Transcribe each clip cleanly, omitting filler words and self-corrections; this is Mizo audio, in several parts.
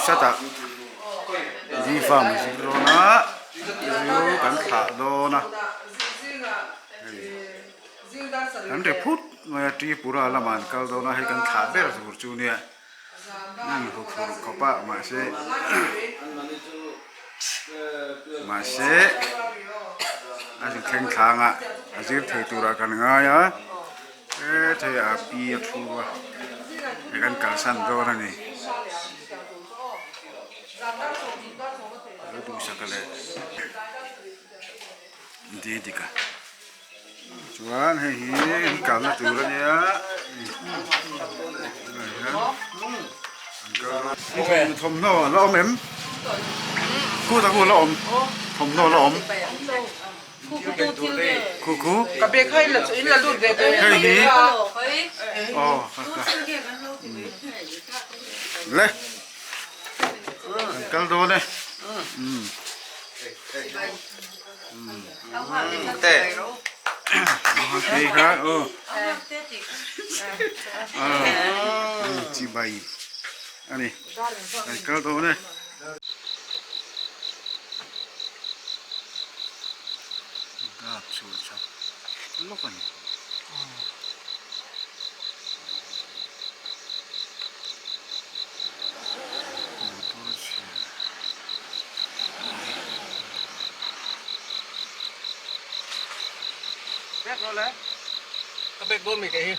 satah D farm a zir dawn a zu kan thlah dawn a hei kan ri phut mai a Tripura lamah an kal dawn a hei kan thlah ber tur chu nia an huphurh khawp a mahse mahse a zir thleng thlang a a zir thei turah kan ngai a. Hethei a pi a thu a hei kan kalsan dawn a ni lo duhsak a leh di dik a chuan hei hi an kalna tur a nia thawmhnaw a la awm em kut a ku la awm thawmhnaw la awm. Khu khu hei hi aw le kan kal dawn e te kha aw chibai ani kan kal dawn e. Dap chhur chak lawk a ni. Motor chhia. Bag rawh le. Ka bag dawn mai kei hi.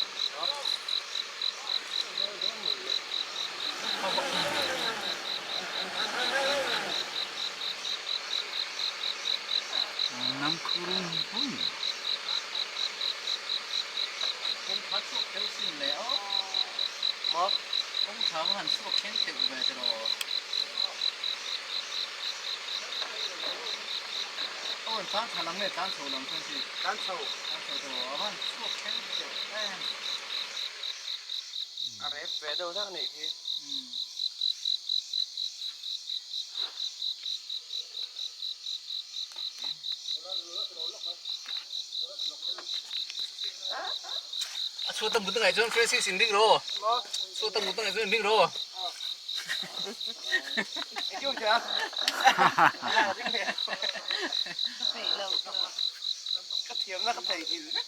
A rep ve deuh hlek anih khi. A chhuat a mut angai chuan Francis in ring rawh. Chhuat a mut angai chuan in ring rawh. Ka thiamna ka theihnghilh vek.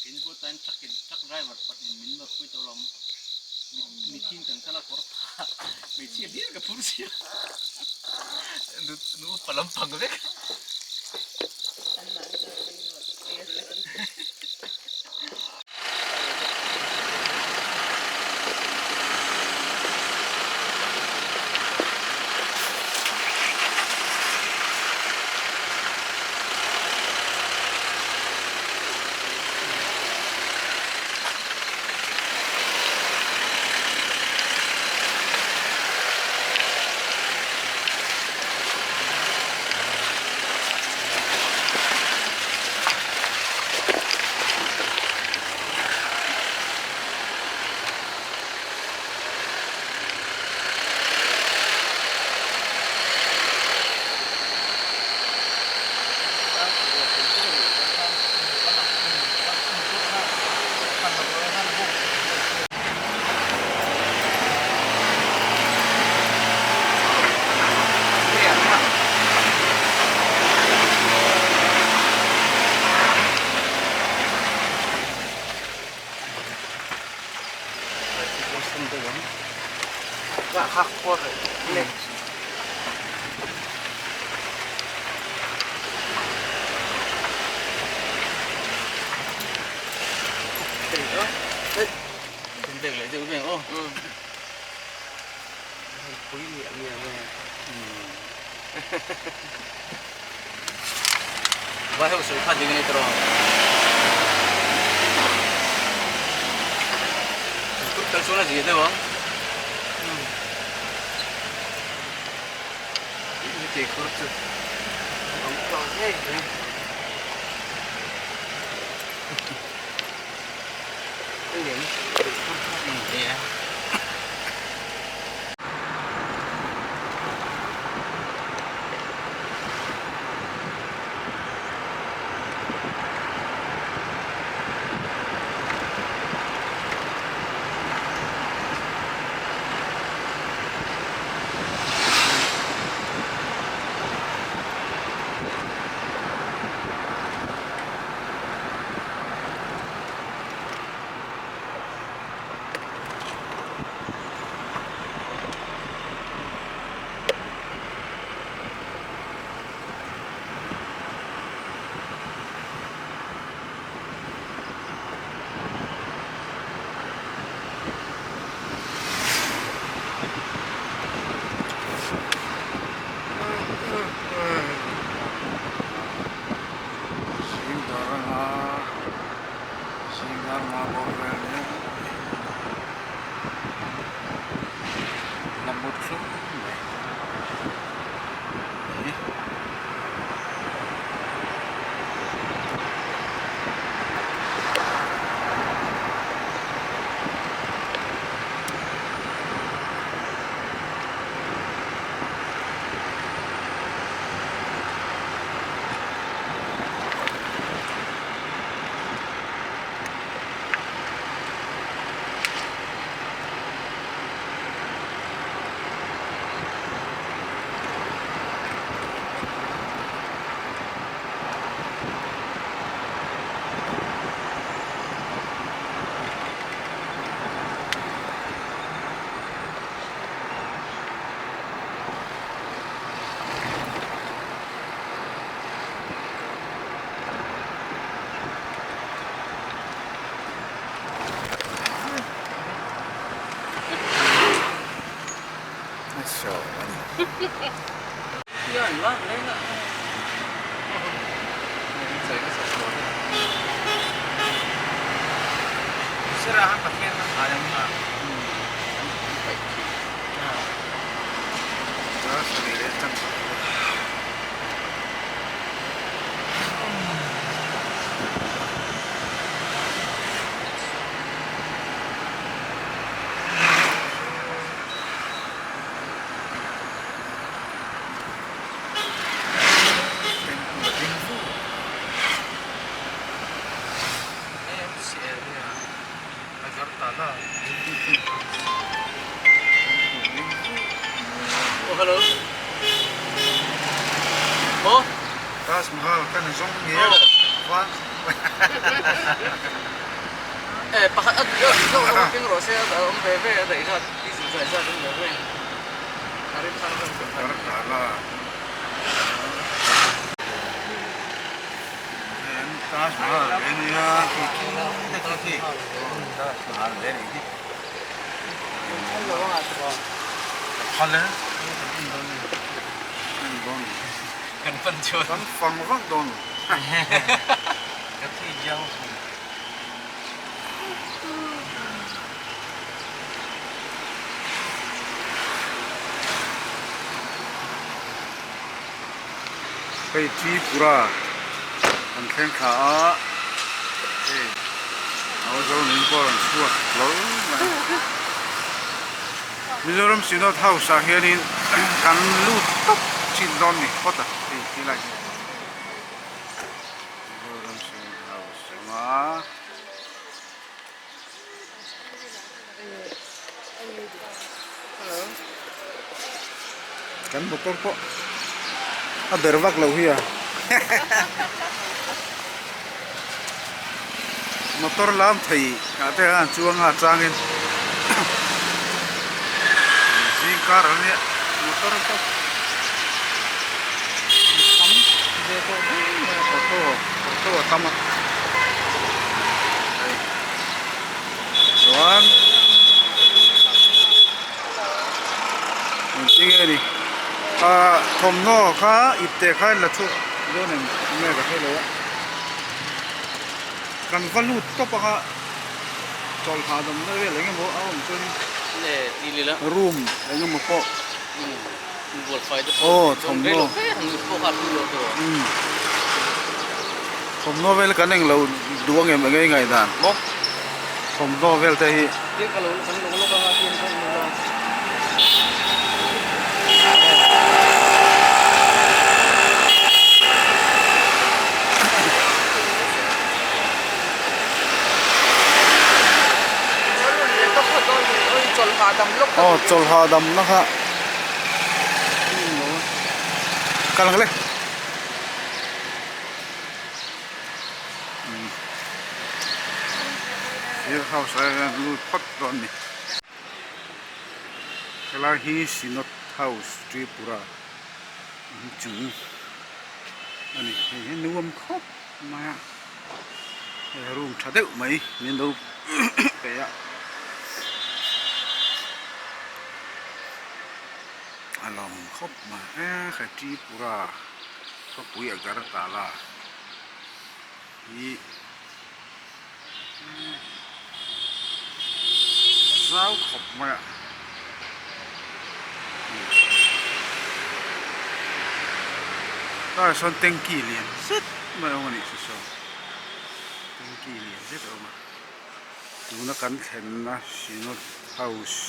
Keini pawh chuan truck in truck driver pahnih min nawr pui tawh alawm. Mithin kan kal a kawr phah hmeichhia hlir ka phur sia. Nu nu upa lampang vek. Vai ho sawi kha ding a ni tawh a kal chuan a zia deuh ang khur chu a awm tawh ngei mai a. Maw? Taj Mahal kan zawng nge van. Eh pakhat a duh zawk zawk keng rawh se a awm ve ve a daih zat diesel zai zat awm ve ve a remchang zawk chu. Agartala Taj Mahal ve nia khi khi khi Taj Mahal ve nih hi. Phal e. Kan fan chuan. Kan fang vak dawn lo. Ka thi jiang thung. Hei Tripura kan thleng thla a, hei Auzo ning pawh a rawn chhuak hlawl mai a. Mizoram Synod House ah hianin kan lut tawp thin dawn ni phawt a, hei helai hi Mizoram Synod House awm a. Kan motor pawh a ber vak lo hi a motor lam thei ah te khan chuang a changin zing kar a nia motor pawh tam ve tawh viau mai a auto auto a tam a. Chuan engtin nge ni ah thawmhnaw kha ipte kha la chhuak dawn em nge ka hre lo a kan va lut tawp ang a chawlh hahdamna vel eng emaw a awm chuan room eng emaw pawh aw thawmhnaw thawmhnaw vel kan englo duh ang em enge i ngaihdan thawmhnaw vel te hi. Aw chawlh hahdam na kha kal ang le thir house ah hian lut phawt dawn a ni helai hi synod house Tripura inchung a ni hei hi nuam khawp mai a hei room tha deuh mai min lo pe a. A lawm khawp mai e he Tripura khawpui Agartala hi zau khawp mai a tlaiah sawn tanky lian zet mai a awm a nih chu saw tanky lian zet a awm a. Tuna kan thlenna Synod House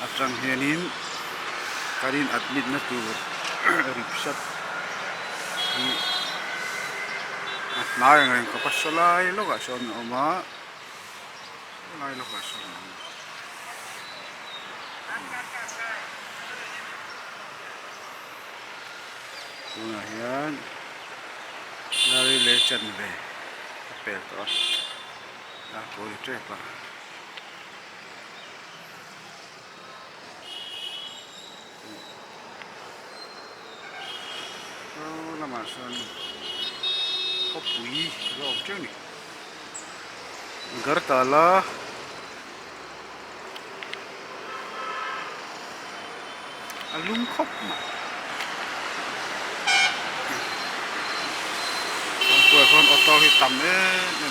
atang hianin kan in admit na tur rickshaw hi a hnai ang reng khawp a sawlai lawkah sawn a awm a sawlai lawkah sawn a awm a. Tunah hian Nari leh chanve a pel tawh a a kawi tep a. Saw lamah sawn khawpui a lo awm teuh a ni. Gartala a lum khawp mai. Kawngpuiah sawn auto hi tam em em.